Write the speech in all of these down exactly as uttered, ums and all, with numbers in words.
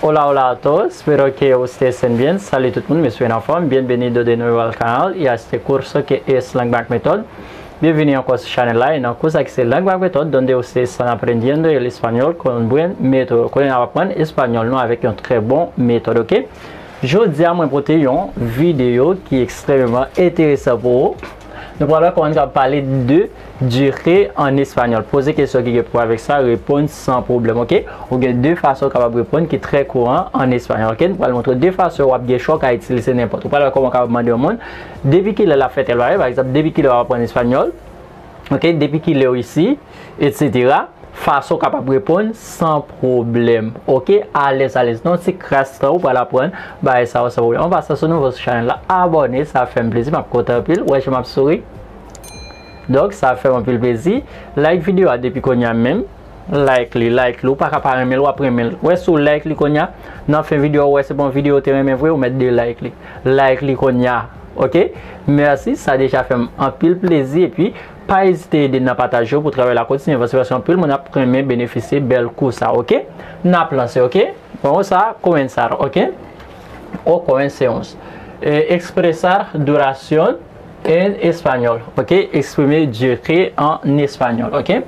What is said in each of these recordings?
Hola, hola a todos, espero que ustedes estén bien. Salut tout moun, m espere n anfòm. Bienvenido de nuevo al canal y a este curso que es Langue Mac Method. Byenvini ankò sou chanèl la, e nan kou sa ki se Langue Mac Method, donde ustedes están aprendiendo el español con un buen método. Kounye a n ap aprann espanyòl nou avèk yon trè bon metòd, oke? Jodi a, mwen pote yon videyo ki ekstrèmeman enteresan pou ou. Nou pral wè kòman n kapab pale de durée en espagnol. Poze kesyon ki gen pou avèk sa, reponn san pwoblèm, oke? Ou gen de fason w kapab reponn ki trè kouran an espanyòl, oke? Nou pral montre de fason w ap gen chwa w ka itilize nenpòt. Ou pral wè kòman w kapab mande yon moun, depi kilè l ap fè tèl bagay, pa egzanp, depi kilè w ap aprann espanyòl, oke? Depi kilè w isi, etsetera. Fason w kapab reponn san pwoblèm. Oke? Alèz, alèz. Nan yon ti kras tan, ou pral aprann bagay sa yo san pwoblèm. An pasan, si w nouvo sou chanèl la, abòne, sa fè m plezi, m ap kontan anpil. Wè jan m ap souri. Donk, sa fè m anpil plezi. Like videyo a depi kounye a menm. Like li, like li. Ou pa ka pa renmen l, w ap renmen l. Wè, si w like li kounye a, nan fen videyo a, w wè se pa yon videyo w te renmen vre, ou mèt de like li. Like li kounye a. Oke? Mèsi, sa deja fè m anpil plezi. Epi, pa ezite ede n nan pataje yo pou travay la kontinye avanse, paske anpil moun ap renmen benefisye bèl kou sa, oke? N ap lanse, oke? Vamos a comenzar, oke? O comencemos. Eh, expresar duración en español, oke? Eksprime durée en español, oke?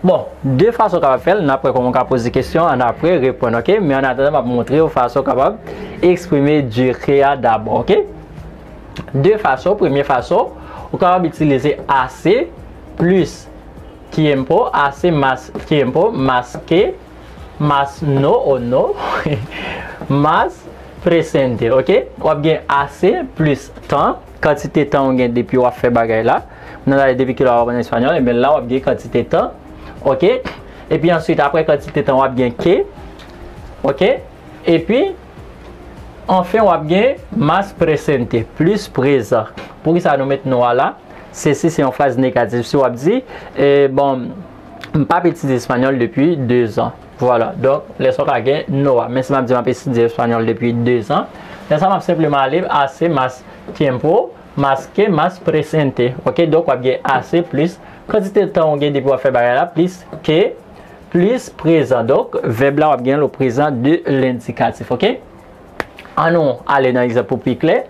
Bon, de fason w kapab fè l, n ap wè kòman w ka poze kesyon, annapre reponn, oke? Men an atandan, m ap montre w fason w kapab eksprime durée a dabò, oke? De fason. Premye fason, ou kapab itilize hace plis tiempo, hace más tiempo, más que, más no o no, más presente, oke? W ap gen hace plis tan, kantite tan w gen depi w ap fè bagay la. Nan la, depi kilè w ap aprann espanyòl, ebyen la w ap gen kantite tan, oke? Epi answit, apre kantite tan, w ap gen que, oke? Epi, anfen, w ap gen más presente, plis prezan. Poukisa nou met no a la? Ceci se yon fraz negatif. Si w ap di, eh, bon, m p ap etidye espanyòl depi de zan. Vwala. Donk, lè sa w ka gen no a. Men si m ap di m ap etidye espanyòl depi de zan, lè sa m ap senpleman ale hace más tiempo, más que, más presente. Oke? Donk, w ap gen hace plis kantite tan w gen depi w ap fè bagay la, plis que, plis prezan. Donk, vèb la w ap gen l o prezan de lendikatif, oke? Ann nou ale nan egzanp pou pi klè.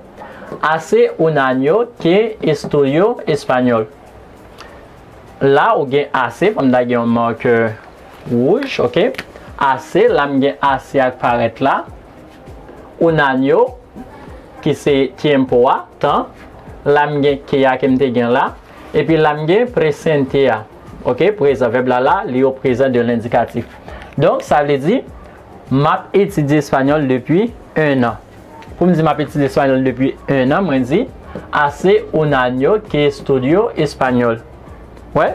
Hace un año que estudio español. La, ou gen hace, fò m ta gen yon makè wouj, oke? Hace, la m gen hace a k parèt la. Un año, ki se tiempo a, tan. La m gen que a ke m te gen la. Epi la m gen presente a. Oke, prezan, vèb la la, li o prezan de lendikatif. Donk, sa vle di, m ap etidye espanyòl depi en an. Pou m di m ap etidye espanyòl depi en an, mwen di, hace un año que estudio español. Wè?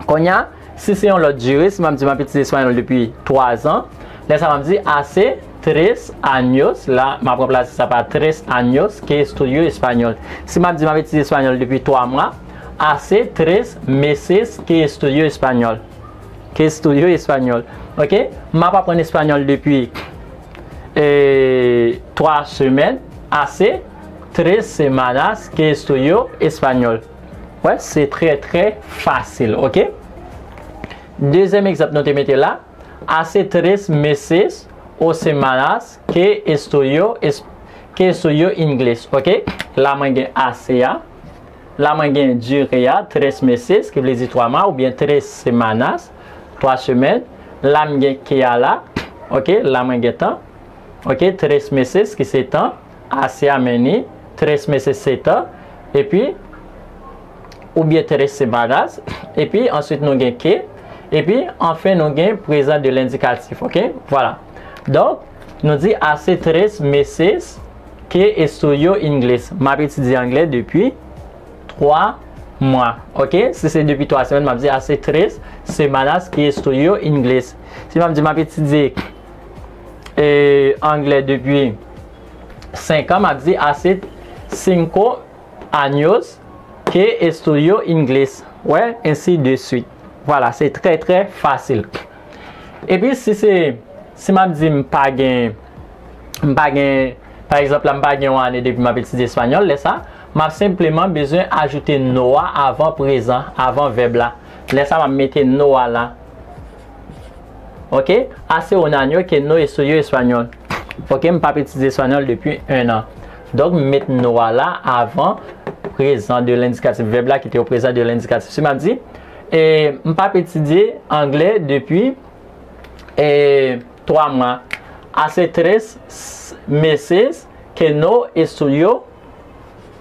Kounye a, si se yon lòt dire, si m ap di m ap etidye espanyòl depi twa zan, lè sa m ap di, hace tres años, la, m ap ranplase sa pa tres años que estudio español. Si m ap di m ap etidye espanyòl depi twa mwa, hace tres meses que estudio español. Que estudio español. Oke? M ap aprann espanyòl depi, eh, twa semèn. Hace tres semanas que estudio español. Wè, se trè, trè fasil, oke? Dezyèm egzanp nou te mete la, hace tres meses o semanas que estudio es-, que estudio inglés, oke? La mwen gen hace a, la mwen gen durée a, tres meses, ki vle di twa mwa, oubyen tres semanas, twa semèn. La m gen que a la, oke? La mwen gen tan, oke? Tres meses, ki se tan. Hace a meni, tres meses se tan, epi, oubyen tres semanas, epi answit nou gen que, epi anfen nou gen prezan de lendikatif, oke? Vwala. Donk, nou di hace tres meses que estudio inglés. M ap etidye anglè depi twa mwa. Oke? Si se depi twa semèn, m ap di hace tres semanas que estudio inglés. Si m ap di m ap etidye, eh, anglè depi senk an, m ap di hace cinco años que estudio inglés. Wè, ensi de suit. Vwala, se trè, trè fasil. Epi, si se, si m ap di m pa gen, m pa gen, pa egzanp la, m pa gen yon ane depi m ap etidye espanyòl, lè sa, m ap senpleman bezwen ajoute no a avan prezan, avan vèb la. Lè sa, m ap mete no a la. Ok? Hace un año que no estudio español. Ok, m p ap etidye espanyòl depi un an. Donk, m met no a la avan prezan de lendikatif, vèb la ki te o prezan de lendikatif. Si m ap di, e, m p ap etidye anglè depi, e, twa mwa. Hace tres meses que no estudio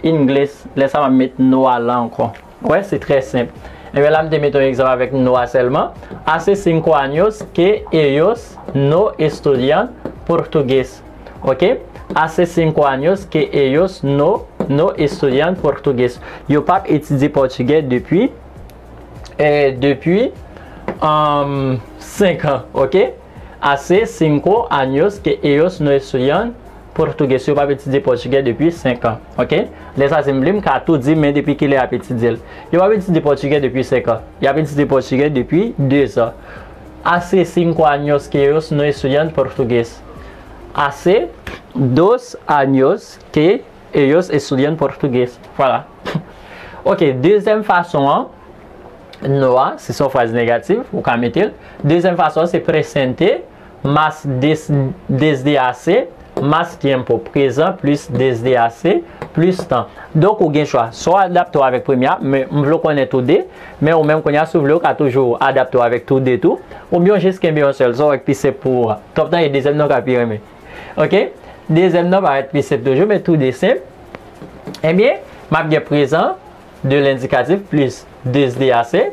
inglés. Lè sa, m ap met no a la ankò. Wè, se trè senp. Ebyen, la, m te mete yon egzanp avèk no a sèlman. Hace cinco años que ellos no estudian portugués. Ok? Hace cinco años que ellos no, no estudian portugués. Yo p ap etidye pòtigè depi, eh, depi, um, senk an. Ok? Hace cinco años que ellos no estudian portugués. Yo p ap etidye pòtigè depi senk an. Ok? Lè sa, si m vle, m ka tou di, men depi kilè y ap etidye l? Yo p ap etidye pòtigè depi senk an. Y ap etidye pòtigè depi de zan. Hace cinco años que ellos no estudian portugués. Hace dos años que ellos estudian portugués. Voilà. Ok, dezyèm fason an, no a, si se yon fraz negatif, ou ka mete l. Dezyèm fason an, se presente más des, desde hace más tiempo, prezan plis desde hace plis tan. Donk, ou gen chwa. Swa w adapte w avèk premye a, men m vle w konnen tou de, men ou menm kounye a, si w vle, ou ka toujou adapte w avèk tou de tou, oubyen w jis kenbe yon sèl, sa w wè k pi senp pou ou a. Twòp tan e dezyèm nan w ka pi renmen. Ok? Dezyèm nan parèt pi senp toujou, men tou de senp. Ebyen, m ap gen prezan de lendikatif plis desde hace.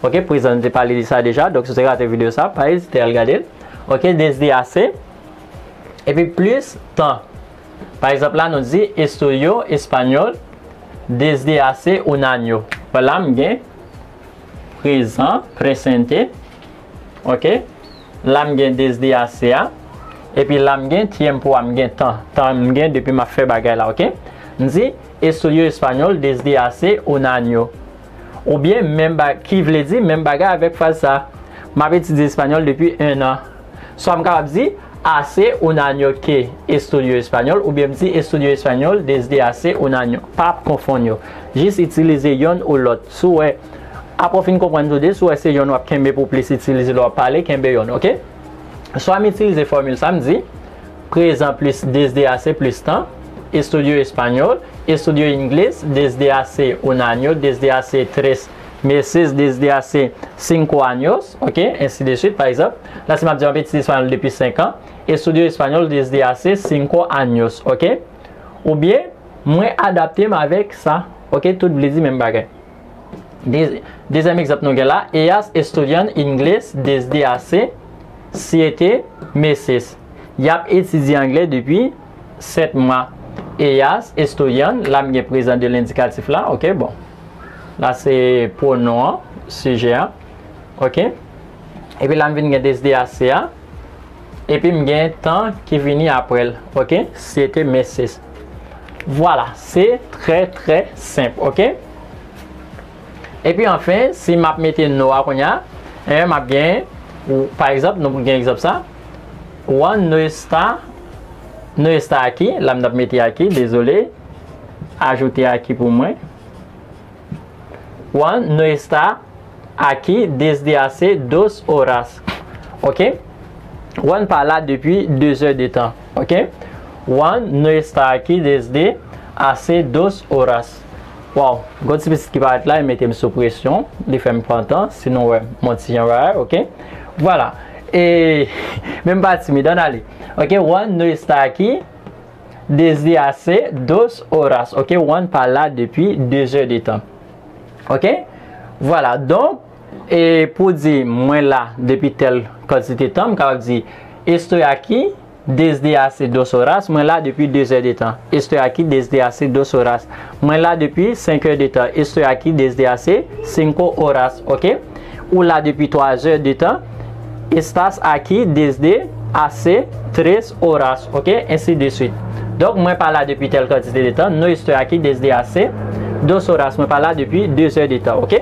Ok, prezan, nou te pale de sa deja. Donk, si w te rate videyo sa, pa ezite al gade l. Ok, desde hace. Epi plis tan. Pa egzanp, la, nou di estudio español desde hace un año. Vwala, m gen prezan, presente. Ok? La, m gen desde hace a. Epi la, m gen tiempo a, m gen tan. Tan m gen depi m ap fè bagay la, ok? M di, estudio español desde hace un año. Oubyen, menm ba-, ki vle di menm bagay avèk fraz sa. M ap etidye espanyòl depi un an. Swa m kapab di, hace un año que estudio español, oubyen m di, estudio español desde hace un año. Pa ap konfonn yo. Jis itilize yonn ou lòt. Si w wè, apre w fin konprann tou de, si w wè se yonn w ap kenbe pou w plis itilize lè w ap pale, kenbe yonn, ok? Swa m itilize fòmil sa, m di, prezan plis desde hace plis tan, estudio español, estudio inglés desde hace un año, desde hace tres meses, desde hace cinco años, ok, ensi de suit, pa egzanp. La, si m ap di, m ap etidye espanyòl depi senk an, estudio español desde hace cinco años, ok? Oubyen, mwen adapte m avèk sa, ok? Tout vle di menm bagay. De-, dezyèm egzanp nou gen la, ellas estudian inglés desde hace siete meses. Y ap etidye anglè depi sèt mwa. Ellas estudian, la m gen prezan de lendikatif la, ok, bon. La se pwonon an, sijè a, ok. Epi la m vin gen desde hace a, epi m gen tan ki vini apre l, ok, siete meses. Vwala, se trè, trè senp, ok. Epi anfen, si m ap mete no a kounye a, enben m ap gen, ou, pa egzanp, nou gen egzanp sa, Juan no está, no está aquí, la m t ap mete aquí, dezole, ajoute aquí pou mwen. Juan no está aquí desde hace dos horas. Ok? Juan pa la depi de zè de tan. Ok? Juan no está aquí desde hace dos horas. Wow, gon ti pitit ki parèt la, e mete m sou presyon. Li fè m pran tan, si nou wè, m on ti jan bagay, ok? Vwala. E, men m pa timid, ann ale. Ok, Juan no está aquí desde hace dos horas. Ok, Juan pa la depi de zè de tan. Ok? Vwala, donk, e pou di mwen la depi tèl kantite tan, m kapab di, estoy aquí desde hace dos horas, mwen la depi de zè de tan. Estoy aquí desde hace dos horas. Mwen la depi senk è de tan. Estoy aquí desde hace cinco horas, ok? Ou la depi twa zè de tan. Estás aquí desde hace tres horas, ok? Ensi de suit. Donk, mwen pa la depi tèl kantite de tan. No estoy aquí desde hace dos horas. Mwen pa la depi de zè de tan, ok?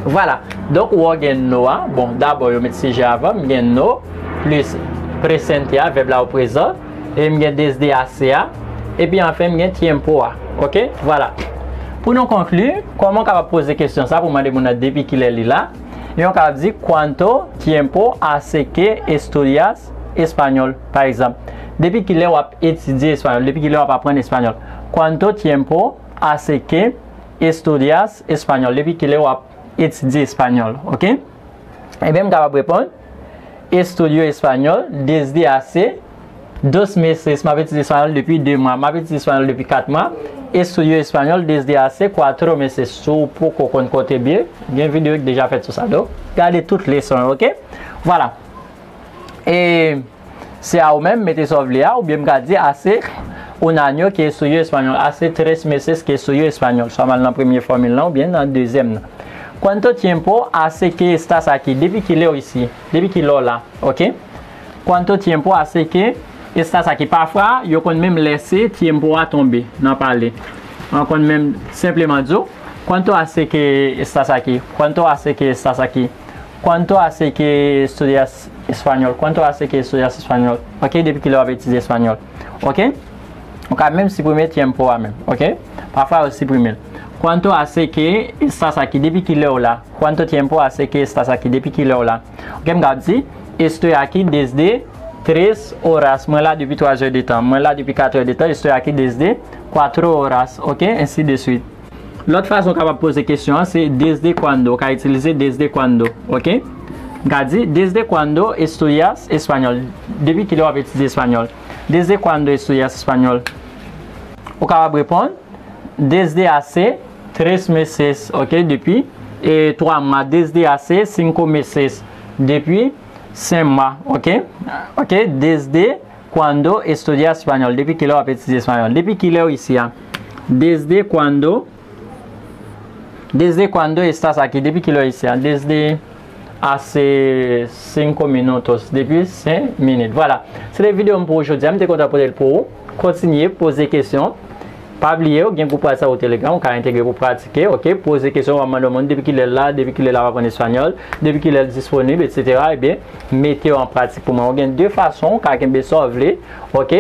Vwala. Donk, ou wè w gen no a. Bon, dabò, yo met sijè avan. M gen no plis presente a, vèb la o prezan. E m gen desde hace a. Epi anfen, m gen tiempo a. Ok? Vwala. Pou nou konkli, kòman w kapab poze kesyon sa pou mande moun nan depi kilè li la? Yon ka di, "Cuánto tiempo hace que estudias español?" Pa egzanp, depi kilè w ap etidye espanyòl? Depi kilè w ap aprann espanyòl? "Cuánto tiempo hace que estudias español?" Depi kilè w ap etidye espanyòl? Oke? Ebyen, m kapab reponn, "Estudio español desde hace dos meses." M ap etidye espanyòl depi de mwa. M ap etidye espanyòl depi kat mwa. "Estudio español desde hace cuatro meses." Si w poko konn konte byen, gen videyo ki deja fèt sou sa. Donk, gade tout leson yo, oke? Vwala. E se a ou menm, mete sa w vle a, oubyen m ka di, "Hace un año que estudio español." "Hace tres meses que estudio español." Swa m al nan premye fòmil lan, oubyen nan dezyèm nan. "Cuánto tiempo hace que estás aquí?" Depi kilè w isi? Depi kilè w la? Oke? "Cuánto tiempo hace que estás aquí?" Pafwa, yo konn menm lèse tiempo a tonbe nan pale. Yo konn menm senpleman di w, "¿Cuánto hace que estás aquí? ¿Cuánto hace que estás aquí? ¿Cuánto hace que estudias español? ¿Cuánto hace que estudias español?" Oke, depi kilè w ap etidye espanyòl? Oke? Ou ka menm siprime tiempo a menm, oke? Pafwa yo siprime l. "¿Cuánto hace que estás aquí?" Depi kilè w la? "¿Cuánto tiempo hace que estás aquí?" Depi kilè w la? Oke, m ka di, "Estoy aquí desde tres horas." Mwen la depi twa zè de tan. Mwen la depi kat è de tan. "Estoy aquí desde cuatro horas." Oke, ensi de swit. Lòt fason w kapab poze kesyon an, se "Desde cuándo?" Ou ka itilize "Desde cuándo?" Oke? M ka di, "¿Desde cuándo estudias español?" Depi kilè w ap etidye espanyòl? "¿Desde cuándo estudias español?" Ou kapab reponn, "Desde hace tres meses." Oke? Depi, e, twa mwa. "Desde hace cinco meses." Depi senk mwa. Oke? Oke? "Desde cuándo estudias español?" Depi kilè w ap etidye espanyòl? Depi kilè w isi a? "¿Desde cuándo? ¿Desde cuándo estás aquí?" Depi kilè w isi a? "Desde hace cinco minutos." Depi senk minit. Vwala. Se te videyo m pou ou jodi a. M te kontan pote l pou ou. Kontinye poze kesyon. Pa bliye, ou gen gwoup WhatsApp ou Telegram, ou ka entegre pou pratike, oke? Poze kesyon, w ap mande yon moun depi kilè l la, depi kilè l ap aprann espanyòl, depi kilè l disponib, etsetera. Ebyen, mete yo an pratik pou mwen. Ou gen de fason ou ka kenbe sa w vle, oke?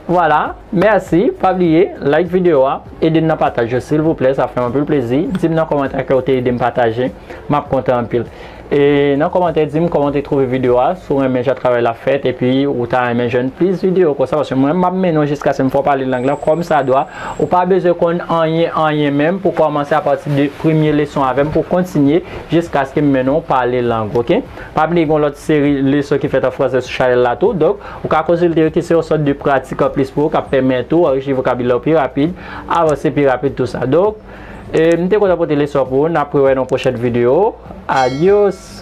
Vwala, mèsi, pa bliye, like videyo a, ede n nan pataj yo, silvouplè, sa fè m anpil plezi. Di m nan kòmantè ke w te ede m pataje, m ap kontan anpil. E nan kòmantè, di m kòman w te twouve videyo a, si w renmen jan travay la fèt, epi ou ta renmen jwenn plis videyo konsa, paske mwen, m ap mennen w jiskaske m fè w pale lang lan kòmsadwa. Ou pa bezwen konn anyen, anyen menm pou kòmanse apati de premye leson avè m, pou kontinye jiskaske m mennen w pale lang, oke? Pa bliye, gen yon lòt seri leson ki fèt an franse sou chanèl la tou, donk, ou ka konsilte yo, ki se yon sòt de pratik anplis pou ou, k ap pèmèt ou anrichi vokabilè w pi rapid, avanse pi rapid, tou sa. Donk, e, m te kontan pote leson pou ou, n ap rewè nan yon pwochèn videyo. Adios!